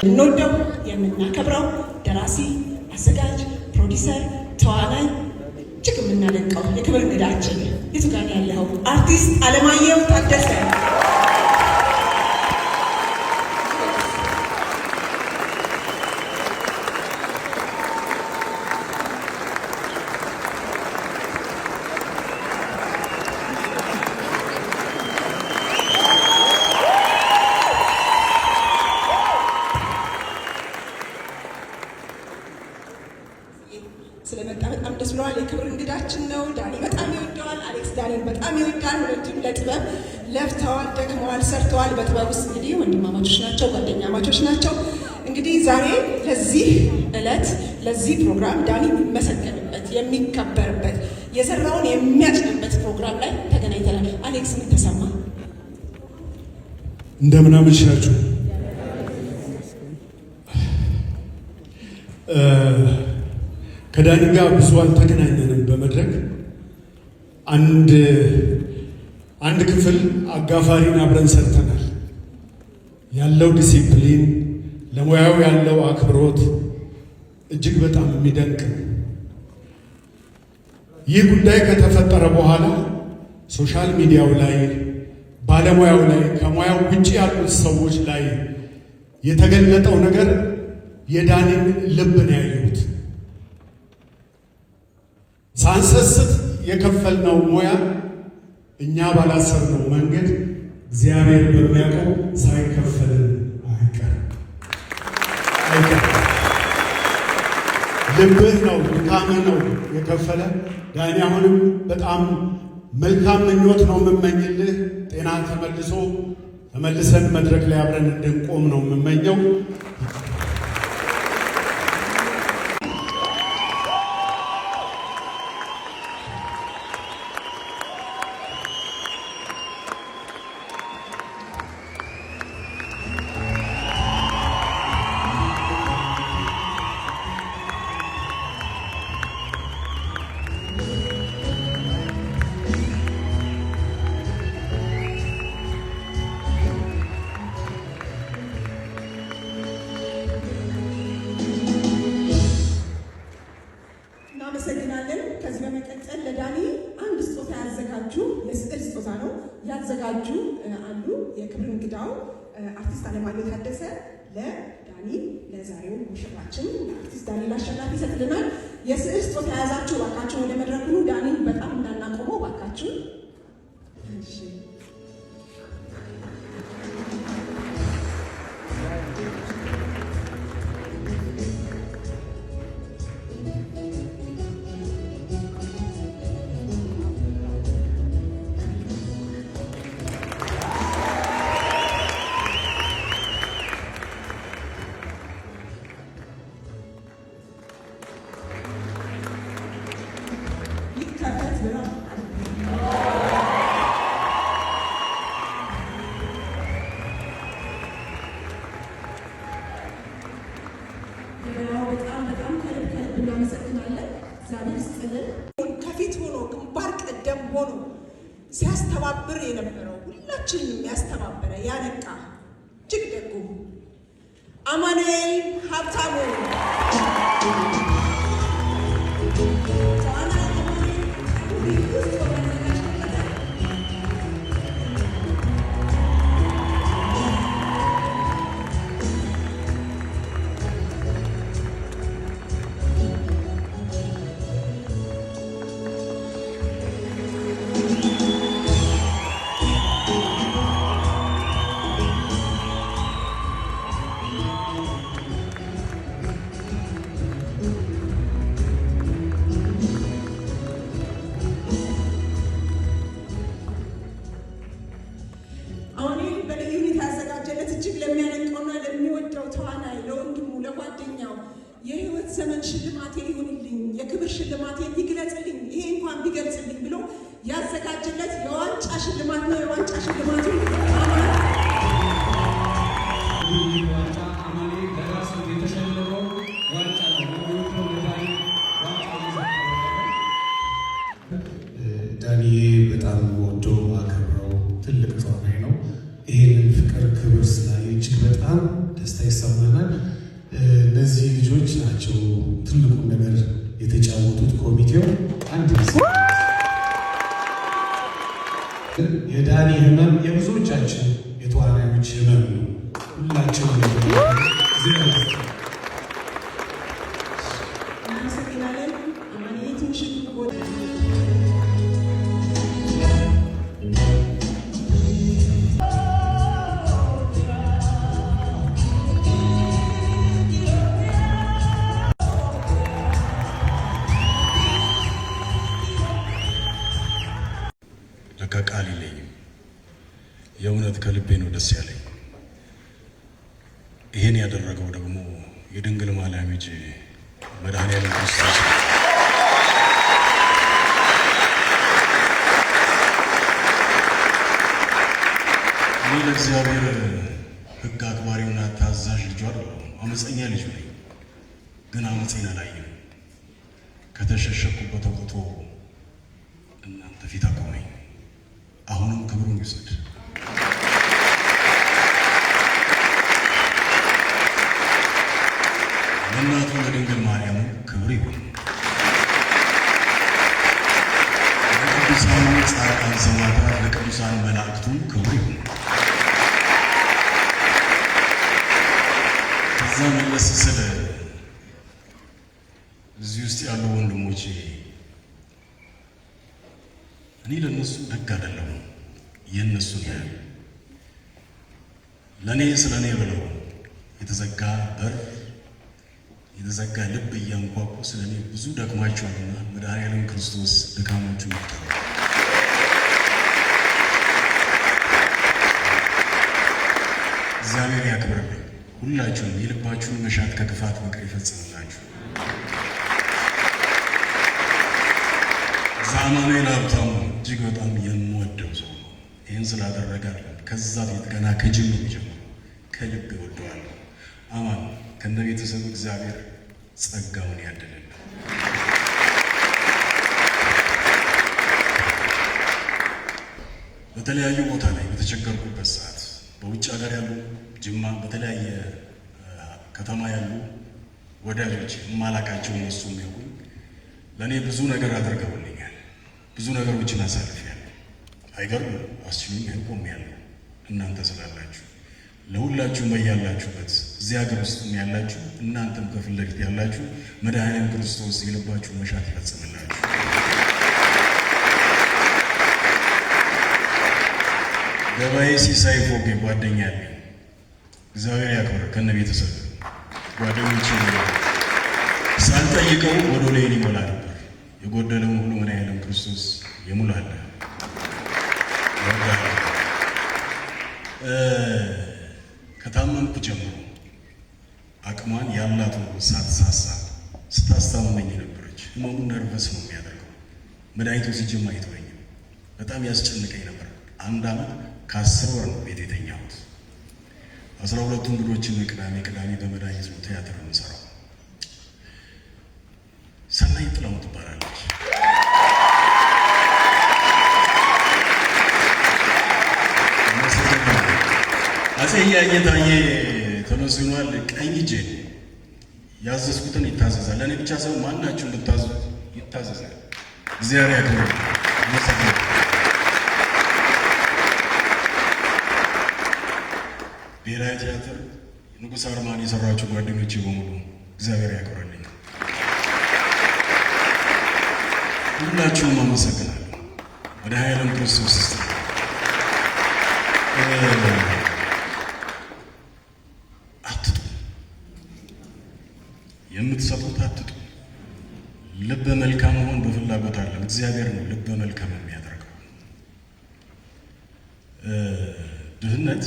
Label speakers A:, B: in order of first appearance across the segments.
A: የምንወደው የምናከብረው ደራሲ፣ አዘጋጅ፣ ፕሮዲሰር፣ ተዋናይ እጅግ የምናደንቀው የክብር እንግዳችን የቱ ጋር ነው ያለው? አርቲስት አለማየሁ ታደሰ። ስለመጣ በጣም ደስ ብሎናል። የክብር እንግዳችን ነው። ዳኒ በጣም ይወደዋል። አሌክስ ዳኒን በጣም ይወዳል። ሁለቱም ለጥበብ ለፍተዋል፣ ደክመዋል፣ ሰርተዋል። በጥበብ ውስጥ እንግዲህ ወንድማማቾች ናቸው፣ ጓደኛማቾች ናቸው። እንግዲህ ዛሬ ለዚህ ዕለት ለዚህ ፕሮግራም ዳኒ የሚመሰገንበት፣ የሚከበርበት፣ የዘራውን የሚያጭድበት ፕሮግራም ላይ ተገናኝተናል። አሌክስ፣ ምን ተሰማ?
B: እንደምን አመሻችሁ። ከዳኒ ጋር ብዙ አልተገናኘንም በመድረክ። አንድ ክፍል አጋፋሪን አብረን ሰርተናል። ያለው ዲሲፕሊን፣ ለሙያው ያለው አክብሮት እጅግ በጣም የሚደንቅ ነው። ይህ ጉዳይ ከተፈጠረ በኋላ social media ው ላይ፣ ባለሙያው ላይ፣ ከሙያው ውጭ ያሉት ሰዎች ላይ የተገለጠው ነገር የዳኒን ልብ ነው ያየሁት። ሳንሰስት የከፈልነው ሙያ እኛ ባላሰብነው መንገድ እግዚአብሔር በሚያውቀው ሳይከፈልን አይቀርም አይቀርም። ልብህ ነው፣ ድካምህ ነው የከፈለ። ዳኒ፣ አሁንም በጣም መልካም ምኞት ነው የምመኝልህ። ጤና ተመልሶ ተመልሰን መድረክ ላይ አብረን እንድንቆም ነው የምመኘው።
A: እናመሰግናለን። ከዚህ በመቀጠል ለዳኒ አንድ ስጦታ ያዘጋጁ፣ የስዕል ስጦታ ነው ያዘጋጁ አሉ። የክብር እንግዳው አርቲስት አለማየሁ ታደሰ ለዳኒ፣ ለዛሬው ሙሽራችን ለአርቲስት ዳንኤል አሸናፊ ይሰጥልናል። የስዕል ስጦታ የያዛችሁ እባካችሁ ወደ መድረኩ ኑ። ዳኒን በጣም እንዳናቆመው እባካችሁ። እሺ። ይከፈት ብለው። በጣም በጣም ከልብ ከልብ እናመሰግናለን። እግዚአብሔር ይስጥልን። ከፊት ሆኖ፣ ግንባር ቀደም ሆኖ ሲያስተባብር የነበረው፣ ሁላችንም ያስተባበረ፣ ያነቃ እጅግ ደጉ አማኑኤል ሀብታሙ፣ ተዋናይ አማኑኤል ሀብታሙ ልዩ ስጦታ አዘጋጅቶለታል። አሁን በልዩ ሁኔታ ያዘጋጀለት እጅግ ለሚያደንቀውና ለሚወደው ተዋናይ፣ ለወንድሙ፣ ለጓደኛው የህይወት ዘመን ሽልማቴ ይሁንልኝ፣ የክብር ሽልማቴን ይግለጽልኝ፣ ይሄ እንኳን ቢገልጽልኝ ብሎ ያዘጋጀለት የዋንጫ ሽልማት ነው። የዋንጫ ሽልማቱ አማን
C: ይህ ዋንጫ አማኑኤል ለራሱ የተሸለመው ዋንጫ ነው። የሚወደው ለዳኒ ዋንጫ እየሰጠው ነው።
D: ዳኒዬ በጣም ወዶ አከብረው ትልቅ ተዋናይ ነው። ይህንን ፍቅር በክብር ስላየ እጅግ በጣም ደስታ ይሰማናል። እነዚህ ልጆች ናቸው ትልቁን ነገር የተጫወቱት። ኮሚቴው አንድ ጊዜ የዳኒ ህመም የብዙዎቻችን የተዋናዮች ህመም ነው። ሁላችንም
A: እናመሰግናለን። አማንዬ ትንሽ ቦታ
E: ለካ ቃል የለኝም። የእውነት ከልቤ ነው ደስ ያለኝ። ይህን ያደረገው ደግሞ የድንግል ማርያም ልጅ መድኃኔዓለም ክርስቶስ ነው። እኔ ለእግዚአብሔር ሕግ አክባሪውና ታዛዥ ልጁ አይደለሁም። አመፀኛ ልጁ ነኝ። ግን አመፄን አላየም። ከተሸሸኩበት አውጥቶ እናንተ ፊት አቆመኝ። አሁንም ክብሩን ይውሰድ። ለእናቱ ለድንግል ማርያም ክብር ይሁን። ለቅዱሳን ጻድቃን ሰማዕታት፣ ለቅዱሳን መላእክቱም ክብር ይሁን። ከዛ መለስ ስለ እዚህ ውስጥ ያሉ ወንድሞቼ እኔ ለእነሱ ደግ አይደለሁም፣ የእነሱን ያህል ለእኔ ስለ እኔ ብለው የተዘጋ በር የተዘጋ ልብ እያንኳኩ ስለ እኔ ብዙ ደክማችኋልና መድኃኔዓለም ክርስቶስ ድካማችሁን ይቁጠረው። እግዚአብሔር ያክብርልኝ። ሁላችሁም የልባችሁን መሻት ከክፋት በቀር ይፈጽምላችሁ። ዛማኑኤል ሀብታሙ እጅግ በጣም የምወደው ሰው ነው። ይህን ስላደረገ አይደለም፣ ከዛ ፊት ገና ከጅምሩ ጀምሮ ከልብ እወደዋለሁ። አማን ከነ ቤተሰቡ እግዚአብሔር ጸጋውን ያድልልን። በተለያዩ ቦታ ላይ በተቸገርኩበት ሰዓት በውጭ ሀገር ያሉ ጅማ፣ በተለያየ ከተማ ያሉ ወዳጆች የማላቃቸው እነሱ የሚያውቁኝ ለእኔ ብዙ ነገር አድርገውልኛል። ብዙ ነገሮችን አሳልፌያለሁ። አይገርም አስችሉኝ ቆሜያለሁ። እናንተ ስላላችሁ ለሁላችሁም በያላችሁበት እዚህ ሀገር ውስጥም ያላችሁ እናንተም ከፊት ለፊት ያላችሁ መድኃኔዓለም ክርስቶስ የልባችሁ መሻት ይፈጽምላችሁ። ገበዬ ሲሳይ ፎጌ ጓደኛ ያለኝ እግዚአብሔር ያክብር ከነ ቤተሰብ ጓደኞች ሳልጠይቀው ጎዶሎዬን ይሞላ ነበር። የጎደለውን ሁሉ መድኃኔዓለም ክርስቶስ ይሙላል። ከታመምኩ ጀምሮ አቅሟን ያላት ሳትሳሳ ስታስታምመኝ ነበረች። ህመሙ nervous ነው የሚያደርገው። መድኃኒቱ ሲጀማ አይተወኝም። በጣም ያስጨንቀኝ ነበር። 1 ዓመት ከ10 ወር ነው ቤት የተኛሁት። 12ቱ እንግዶችን ቅዳሜ ቅዳሜ በመድኃኒት ነው ቲያትር የምንሰራው። ሰናይ ጥላሁን ትባላለች። አፄ እያየ ታዬ ተመስግኗል። ቀኝ እጄ ያዘዝኩትን ይታዘዛል። ለእኔ ብቻ ሳይሆን ማናችሁ እንድታዘዙት ይታዘዛል። እግዚአብሔር ያክብር። ብሔራዊ ቲያትር ንጉሥ አርማን የሰራችሁ ጓደኞቼ በሙሉ እግዚአብሔር ያክብርልኝ። ሁላችሁም አመሰግናለሁ። መድኃኔዓለም ክርስቶስ አትጡ፣ የምትሰጡት አትጡ። ልበ መልካም መሆን በፍላጎት አለም እግዚአብሔር ነው ልበ መልካም የሚያደርገው። ድህነት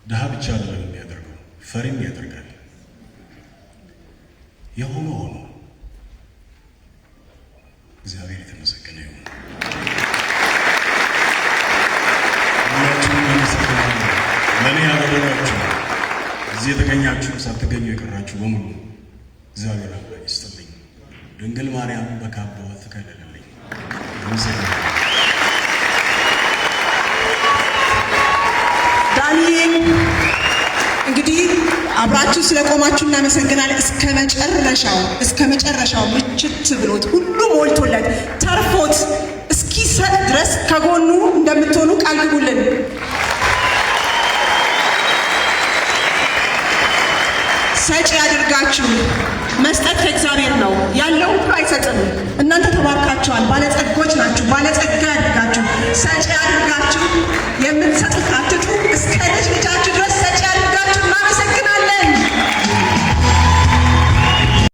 E: ድሃ ብቻ አይደለም የሚያደርገው፣ ፈሪም ያደርጋል። የሆነ ሆኖ እግዚአብሔር የተመሰገነ ይሁን። ሁላችሁም አመሰግናለሁ። ለእኔ ያደረጋችሁ እዚህ የተገኛችሁ ሳትገኙ የቀራችሁ በሙሉ እግዚአብሔር አምላክ ይስጥልኝ። ድንግል ማርያም በካባዋ ትከልልልኝ። አመሰግናለሁ።
A: ዳኒ ዳንዬ፣ እንግዲህ አብራችሁ ስለቆማችሁ እናመሰግናለን። እስከ መጨረሻው ምችት ብሎት፣ ሁሉ ሞልቶለት፣ ተርፎት እስኪሰጥ ድረስ ከጎኑ እንደምትሆኑ ቃል ግቡልን። ሰጪ ያድርጋችሁ። መስጠት ከእግዚአብሔር ነው። ያለው ሁሉ አይሰጥም። እናንተ ተባርካችኋል። ባለጸጎች ናችሁ። ባለጸጋ ያድርጋችሁ፣ ሰጪ ያድርጋችሁ። የምትሰጡት አትጡ። እስከ ልጅ ልጃችሁ።